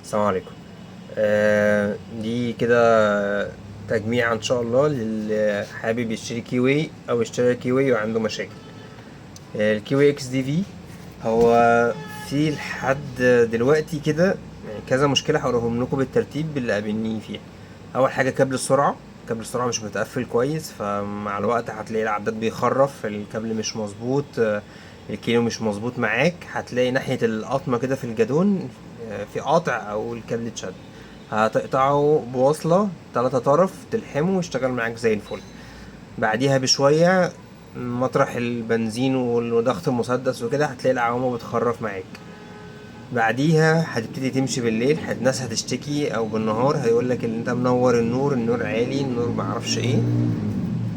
السلام عليكم. دي كده تجميع ان شاء الله للي حابب يشتري كيوي او يشتري كيوي وعنده مشاكل. الكيوي XDV هو في لحد دلوقتي كده يعني كذا مشكلة هقولهم لكم بالترتيب اللي قابلني فيها. اول حاجة كابل السرعة، كابل السرعة مش متقفل كويس، فمع الوقت هتلاقي العداد بيخرف، الكابل مش مظبوط، الكيلو مش مظبوط معاك، هتلاقي ناحية القطمة كده في الجدون، في قاطع او الكابل اتشد، هتقطعه بوصلة 3 طرف تلحمه ويشتغل معاك زي الفل. بعديها بشوية مطرح البنزين وضغط المسدس وكده هتلاقي العوامة بتخرف معاك. بعديها هتبتدي تمشي بالليل، الناس هتشتكي، او بالنهار هيقولك ان انت منور النور، النور عالي، النور معرفش ايه،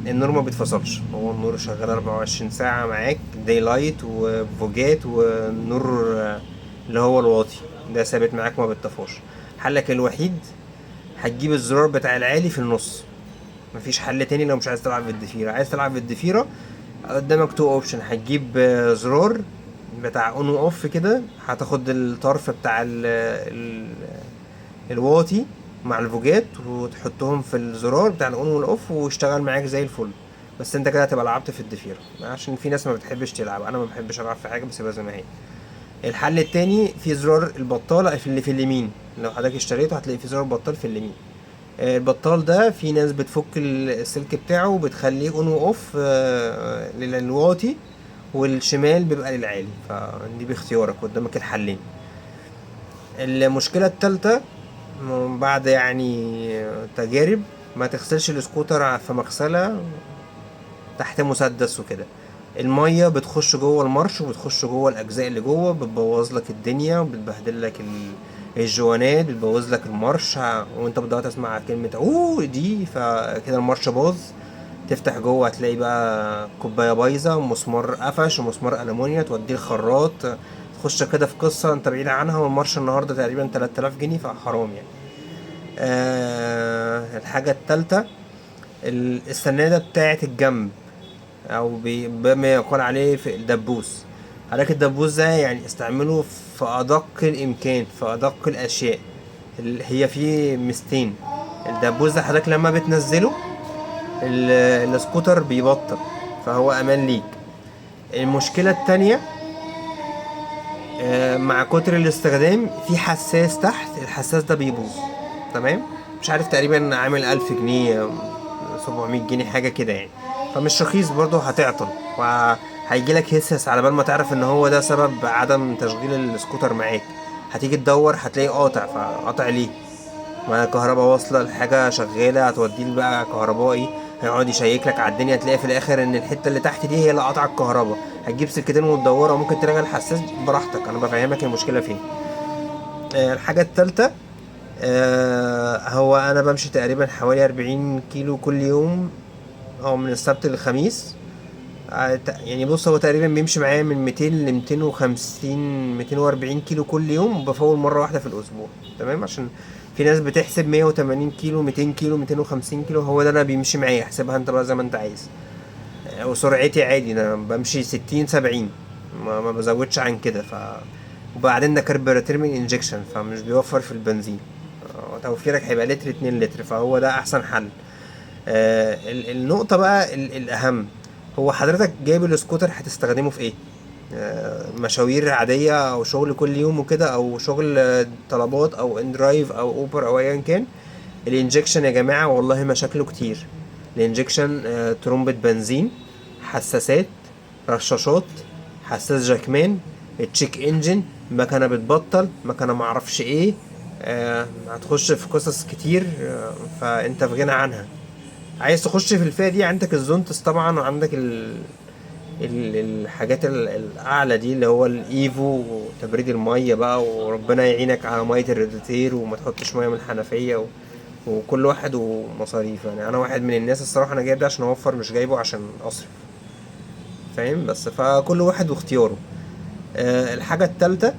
النور ما بيتفصلش، هو النور شغال 24 ساعة معاك، daylight وفوجات والنور اللي هو الواطي ده ثابت معاك ما بيتطفاش. حلك الوحيد هتجيب الزرار بتاع العالي في النص، مفيش حل تاني. لو مش عايز تلعب بالضفيرة، عايز تلعب بالضفيرة قدامك two option، هتجيب زرار بتاع on و off كده، هتاخد الطرف بتاع الواطي مع الفوجات وتحطهم في الزرار بتاع ال on وال off ويشتغل معاك زي الفل. بس انت كده هتبقى لعبت في الضفيرة، عشان في ناس ما بتحبش تلعب، انا ما بحبش العب في حاجة بسيبها زي ما هي. الحل التاني في زرار البطالة اللي في اليمين، لو حضرتك اشتريته هتلاقي في زرار بطال في اليمين. البطال ده في ناس بتفك السلك بتاعه وبتخليه on و off، للواطي، والشمال بيبقى للعالي، فدي باختيارك، قدامك الحلين. المشكلة التالتة بعد تجارب، ما تغسلش السكوتر في مغسلة تحت مسدس وكده، المية بتخش جوه المرش وبتخش جوه الأجزاء اللي جوه، بتبوظ لك الدنيا وبتبهدل لك الجوانات، بتبوظ لك المرش، وانت بتدور تسمع كلمة اوه دي، فكده المرش باظ. تفتح جوه هتلاقي بقى كوباية بايظة ومسمار قفش ومسمار ألمونيا، توديه الخراط، تخش كده في قصة انت بعيد عنها. والمرش النهاردة تقريبا 3000 جنيه، فحرام يعني. الحاجة التالتة السنادة بتاعة الجنب، أو بما يقال عليه في الدبوس. حضرتك الدبوس ده استعمله في أدق الإمكان، في أدق الأشياء. هي فيه ميزتين، الدبوس ده حضرتك لما بتنزله السكوتر بيبطل، فهو أمان ليك. المشكلة التانية، مع كتر الاستخدام في حساس تحت، الحساس ده بيبوظ، تمام؟ مش عارف تقريبا عامل 1000 جنيه، 700 جنيه، حاجة كده يعني، فمش رخيص برضه، هتعطل وهيجي لك هسس على بال ما تعرف ان هو ده سبب عدم تشغيل السكوتر معاك. هتيجي تدور هتلاقيه قاطع، فقاطع ليه؟ ما الكهرباء واصلة، الحاجة شغالة، هتوديه بقى كهربائي هيقعد يشيك لك على الدنيا، تلاقي في الاخر ان الحتة اللي تحت دي هي اللي قطع الكهرباء، هتجيب سلكتين وتدورها، وممكن تراجع الحساس براحتك، انا بفهمك المشكلة فين. الحاجة التالتة، هو انا بمشي تقريبا حوالي 40 كيلو كل يوم، او من السبت للخميس. هو تقريبا بيمشي معايا من 200 ل 250، 240 كيلو كل يوم، وبفول مرة واحدة في الأسبوع، تمام؟ عشان في ناس بتحسب 180 كيلو، 200 كيلو، 250 كيلو، هو ده أنا بيمشي معايا، احسبها أنت بقى زي ما أنت عايز. وسرعتي عادي، أنا بمشي 60 70، ما بزودش عن كده. وبعدين ده كربراتير من انجكشن، فمش بيوفر في البنزين، توفيرك هيبقى لتر 2 لتر، فهو ده أحسن حل. النقطة بقى الأهم، هو حضرتك جايب السكوتر هتستخدمه في إيه؟ مشاوير عادية أو شغل كل يوم وكده، أو شغل، طلبات أو اندرايف أو أوبر أو أيا كان. الانجكشن يا جماعة والله مشاكله كتير. الانجكشن، ترمبة بنزين، حساسات، رشاشات، حساس جاكمان، check engine، مكنة بتبطل، مكنة معرفش ايه، هتخش في قصص كتير، فانت في غنى عنها. عايز تخش في الفئة دي عندك الزونتس طبعا، وعندك الحاجات الأعلى دي اللي هو الإيفو وتبريد المية بقى، وربنا يعينك على مية الرادياتير وما تحطش مية من الحنفية وكل واحد ومصاريفه. أنا واحد من الناس الصراحة أنا جايب ده عشان أوفر، مش جايبه عشان أصرف، فاهم؟ بس فكل واحد واختياره. الحاجة التالتة،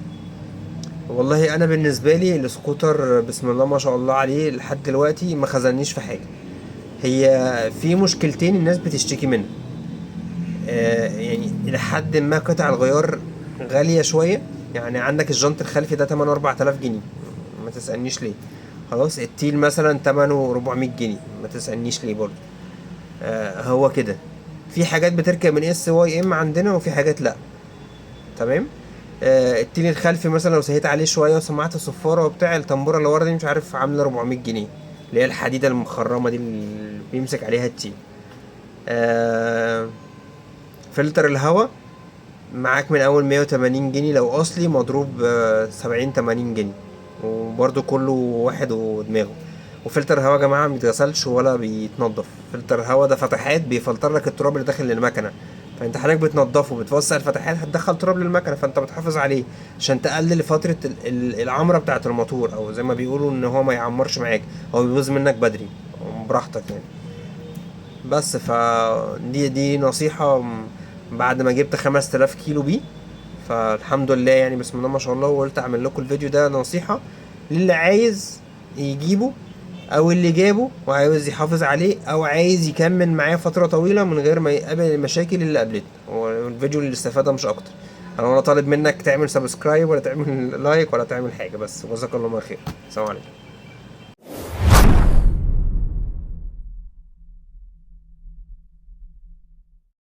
والله أنا بالنسبة لي السكوتر بسم الله ما شاء الله عليه لحد دلوقتي ما خزنيش في حاجة. هي في مشكلتين الناس بتشتكي منها، إلى حد ما قطع الغيار غالية شوية. عندك الجنط الخلفي ده تمنه 4000 جنيه، ما تسألنيش ليه. خلاص، التيل مثلا تمنه 400 جنيه، ما تسألنيش ليه برضو. هو كده في حاجات بتركب من SYM عندنا وفي حاجات لا. تمام. التيل الخلفي مثلا لو سهيت عليه شوية وسمعت صفارة وبتاع، الطنبوره اللي ورا دي مش عارف عامله 400 جنيه، اللي هي الحديدة المخرمه دي اللي بيمسك عليها التيل. فلتر الهواء معاك من اول 180 جنيه لو اصلي، مضروب 70 80 جنيه، وبرده كله واحد ودماغه. وفلتر الهواء يا جماعة ما بيتغسلش ولا بيتنضف، فلتر الهواء ده فتحات بيفلتر لك التراب اللي داخل للمكنه، فانت حضرتك بتنضفه بتوسع الفتحات هتدخل تراب للمكنه، فانت بتحافظ عليه عشان تقلل فترة العمرة بتاعه الموتور، او زي ما بيقولوا ان هو ما يعمرش معاك او بيبوظ منك بدري، براحتك يعني. بس فدي نصيحة بعد ما جبت 5000 كيلو بيه، فالحمد لله يعني بسم الله ما شاء الله. وقلت اعمل لكم الفيديو ده نصيحة للي عايز يجيبه او اللي جابه وعاوز يحافظ عليه او عايز يكمل معاه فترة طويلة من غير ما يقابل المشاكل اللي قابلته. هو الفيديو للاستفادة مش اكتر. انا ولا طالب منك تعمل subscribe ولا تعمل like ولا تعمل حاجة، بس جزاك الله خير. السلام عليكم.